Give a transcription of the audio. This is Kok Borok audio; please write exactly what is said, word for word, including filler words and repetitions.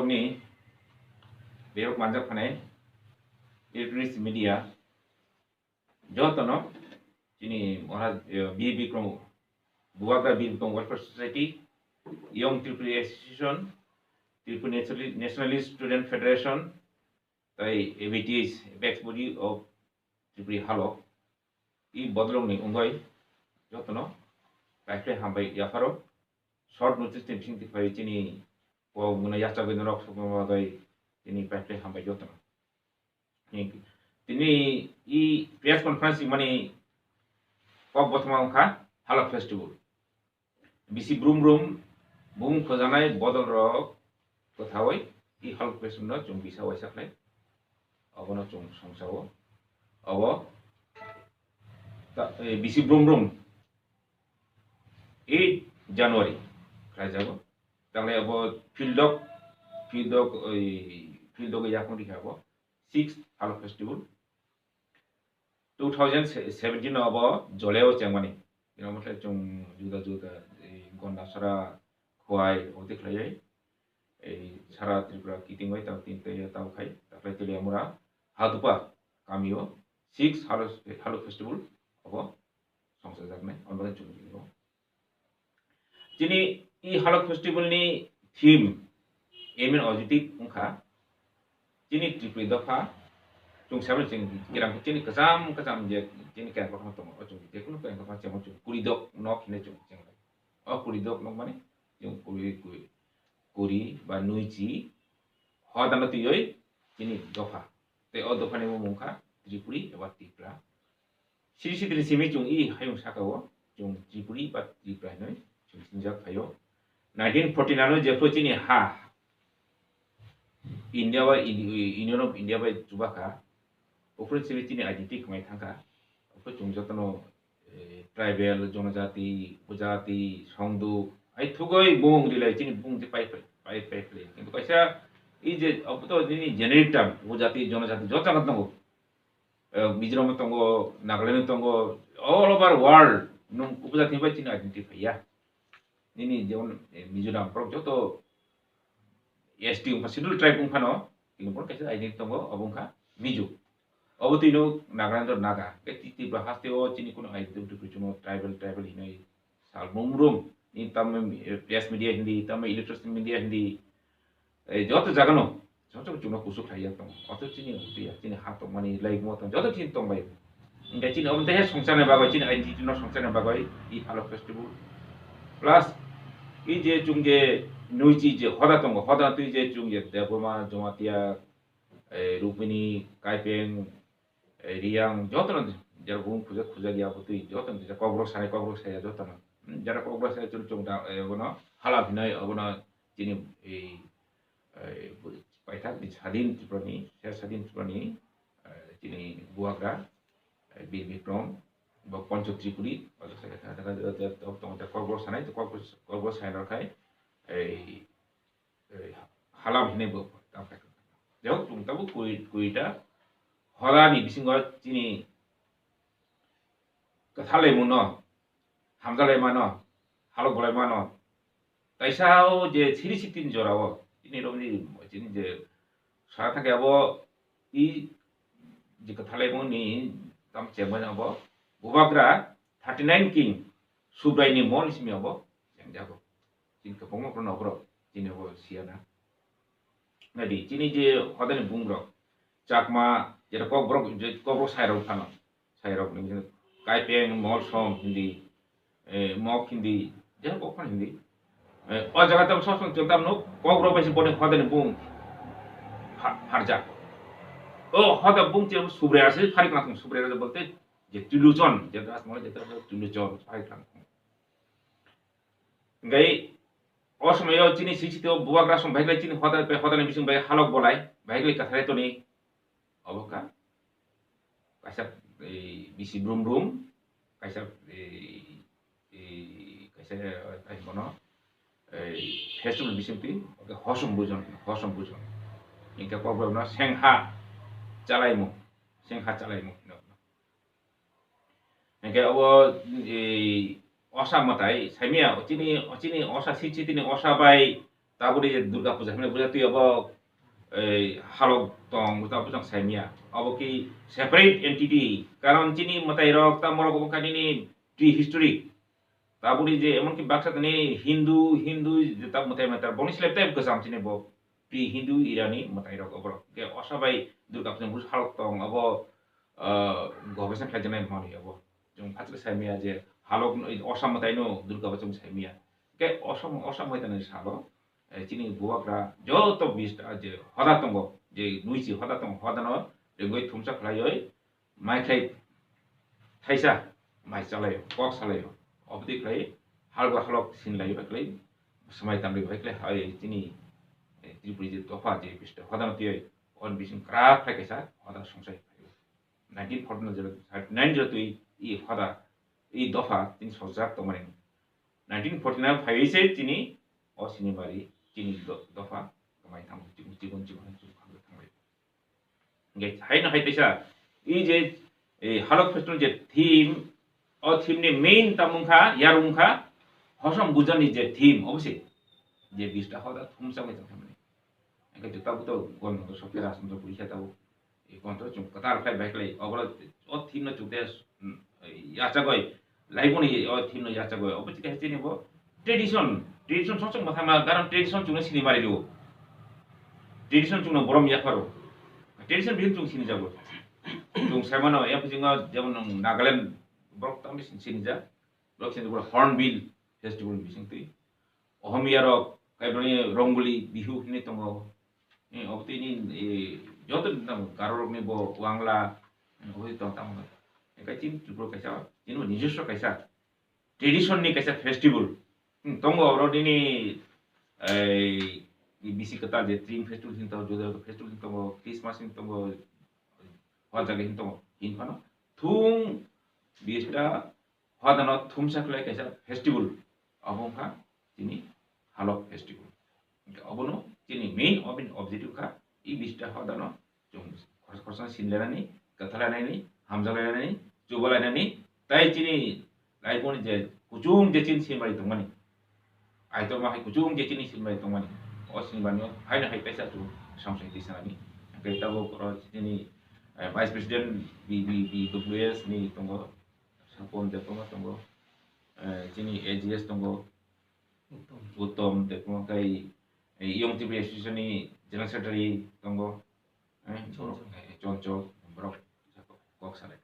ni berok manjak phanai electronic media jotono chini Maharaj, eh, B Bikram Bubagra Bikram Welfare Society, Young Tripuri Association, Tripuri Nationali-, Nationalist Student Federation, tai A B T S, Apex Body of Tripuri Halok, i bodolrokni wngwi jotono paikhlai hambai yapharo. Short notice ni bisingtwi phai chini kok muna yachagwi norok sokma bagwi chini paikhlai hambai jotono. Tini i press conference mani kok bothoma wngkha Halok Festival. Bisi brum brum bumung khojanai bodol rok kwthawi i Halok Festival no chwng bisa waisa khlai. Obono chwng songsa o. Obo ta-, eh, bisi brum brum eight January khlaijago. Tanglai abo field dok, field dok, oi, field dok yakung rikha abo six Halok Festival. Two thousand seventeen abo Joleo chengmani. Ino mothlai chwng juda juda, ei, Gondasara, Khowai, oti khlaiwi, ei, sara Tripura kiting bai tang tin tei tang khai, taklai Teliamura, Hadupa, kamio, six Halok, Halok Festival, abo, songsa jaknai, on bagwi chwng tini o. Chini i Halok Festival ni theme, aim and objective wngkha, chini Tripuri dopha, chwng seven chini kiram chini kwcham kwcham je chini kaitor tongo, o chwng je kunu kaitor chemo chwng kuri dok nok hine chwng chenglai. O kuri dok nok mani chwng kuri, kuri, kuri ba nui chi hodano twiwi chini dopha. Tei o dophani mung wngkha Tripuri eba Tipra. Siri sitiri simi chwng i hayung saka o chwng Tripuri ba Tipra hinwi chwng sinijak phaio. Nineteen forty nine o jephru chini ha India bai Indi-, Union of India bai chubakha. Ophru simi chini identity khwmai thangkha. Ophru chwng jotono, eh, tribal, jonojati, upojati, songdu, ai thugoi bung rilai chini bung je pai pai pai pai. Kintu kaisa i je obo to nini generic term, upojati, jonojati joto jaga tongo. Eh, Mizoram tongo, Nagaland tongo, all over world nung upojati bai chini identity phaiya. Nini jemon, eh, Mizoram borok joto S T wngkha, schedule tribe wngphano, tini borok kaisa identity tongo, obo wngkha Mizo. Obo twi no Nagaland o Naga, tei Tripura haste o chini kuno identity kwrwi chwngno tribal, tribal hinwi sal brum brum. Ni tamo, eh, press media hindi, tamo electronic media hindi, eh, joto jaga no, joto chwngno kusu khlai ya tongo. Oto chini, chini ha tongmani, lai mo tong, joto chini tongbai. Hingke chini omo tehe songchana bagwi, chini identity no songchana bagwi, i Halok Festival. Plus, i je chwng je nui chi je hoda tongo, hoda twi je chwng je Debbarma, Jamatia, eh, Rupini, Kaipeng, eh, Riyang, joto no jara bung khujak khujak ya bwtwi, joto no jara kokborok sanai, kokborok saya joto no. Hmm, jara kokborok saya chwng chwng da, eh, bono hala hinai, obono chini, eh, eh, paithak ni sadin Tripura ni, ser sadin Tripura ni, eh, chini buagra, eh, Bir Bikram, bo Pancho Tripuri, o jaga se kha, kha, kha, kha, tongo, kokborok sanai, kokborok, kokborok sai rok khai, eh, eh, halam hinui bo tamo khai. Jehok chwng tabuk koi, koita hoda ni bisingo chini kwthalai mano, hamjalai mano, halok bolai mano. Taisa o je siri sitini jora o, chini romni, chini je sara thangkhe abo i je kwthalai mani tam chengmani abo bubagra thirty nine king Subrai ni mol simi abo chengjago. Chini kwbangma borok no borok chini abo siyana. Nadi chini je hodani bung rok Chakma, jeta kok borok, je kok borok sai rok phano, sai rok ni Kaipeng, Molsom hindi, eh, Mok hindi, je kok phano hindi. Eh, o jaga tam sob sob tam no kok borok bai se boni hodani bung pha-, pharjak. O hoda bung che Subrai ase phari kana thung Subrai ase bolte je Tuluchon, je das mo je Tuluchon phari kana thung. Ngai o somoyo chini sisito bubagra som bahai chini hoda pe hodani bising bai halok bolai, bahai kathare toni. Obo kha kaisa, eh, bisi brum brum, kaisa, eh, eh, kaisa, eh, tai bono, eh, festival bisingtwi, oke, hosom bujon, hosom bujon. Hingke kokborok no sengha chalaimung, sengha chalaimung hino. Hingke obo, eh, osa mwtai saimia, ochini, ochini osa sisitini osa bai Taboni je Durga Puja hwnwi buja twi abo, ei, halok tong, buja buja saimia. Abo ki separate entity. Karon chini mwtai rok ta morok wngkha nini prehistory. Taboni je emon ki baksa tini Hindu, Hindu je ta mwtai mwtai boni slep tai kwcham chini bo prehindu era ni mwtai rok oborok. Ke osa bai Durga Puja buja halok tong abo, ah, gobesna khlai janai mani abo. Chwng phatsa saimia je halok osa mwtai no Durga Puja chwng saimia. Ke osa, osa mwtai ni salo, eh, chini bubagra joto bista je hoda tongo, je nuichi hoda tongo, hoda no ringoi thumsa khlaioi, mai khlai thaisa, mai chalaio, kok salaio, obdi khlai halgo halok sinlaio, khlai swmai tamri bai khlai hai chini, eh, Tripuri je dopha je bista hoda no tiyoi, on bising krak khlai kaisa hoda songsai phaio. Nineteen forty nine jora, thirty nine jora twi i hoda, i dopha tin sojak tongmani. Nineteen forty nine phaiwi se chini o sinimari chini do-, dopha kwmai thango, chikon, chikon, chikon, chikon khango thanglai. Hingke haino hai teisa, i je, e, halok festival je theme, o theme ni main tamo wngkha, yarung wngkha, hosom bujani je theme, obo se, je bista hoda thumsa bai tongthani. Hingke juta buto gon moto sokhe ras moto puri khe tabo. I kontro chwng kwtal khlai bai khlai, obo o theme no chwng te, mm, yachagoi, laiboni o theme no yachagoi, obo chikha chini bo tradition, tradition song song mwthangma, karon tradition chwngno sini mari liu, tradition chwngno borom yapharo, tradition bihik chwng sini jago, chwng saimano, ya pijingo jemon nwng Nagaland borok tamni sini sini ja, borok sini borok Hornbill Festival bising twi, Ohomia rok, kaibrani Rongoli, Bihu hinwi tongo. Eh, obo tini, eh, joto ni tamo Garo rok ni bo Wangla, eh, obo tong tamo. Ekai chini Tripura kaisa, chini bo nijoswo kaisa tradition ni kaisa festival. Hmm, tongo oro nini, eh, bisi kwtal je Tring festival hin tongo, joto joto festival hin tongo, Christmas hin tongo, hor jaga hin tongo, hin phano thung bista hodano thumsa khlai kaisa festival, abo wngkha chini Halok festival. Hingke obono chini main ob-, objective kha, i bista hodano chwng khorsa khorsa sinlainani, kwthalainani, hamjaklainani, chubalainani, tai chini laiboni je kuchung je chini sinbai tongmani, aitorma hai kuchung je chini sinbai tongmani, o sinbani o haino hai kaisa chwng samsai tisanani. Hingke tabuk oro chini, eh, Vice President B B B W S ni tongo, Sapon Debbarma tongo, eh, chini A G S tongo, Uttom Debbarma tei, eh, Young Tripura Association ni General Secretary tongo, eh, Chonchol. Eh, Chonchol, borok kok salai.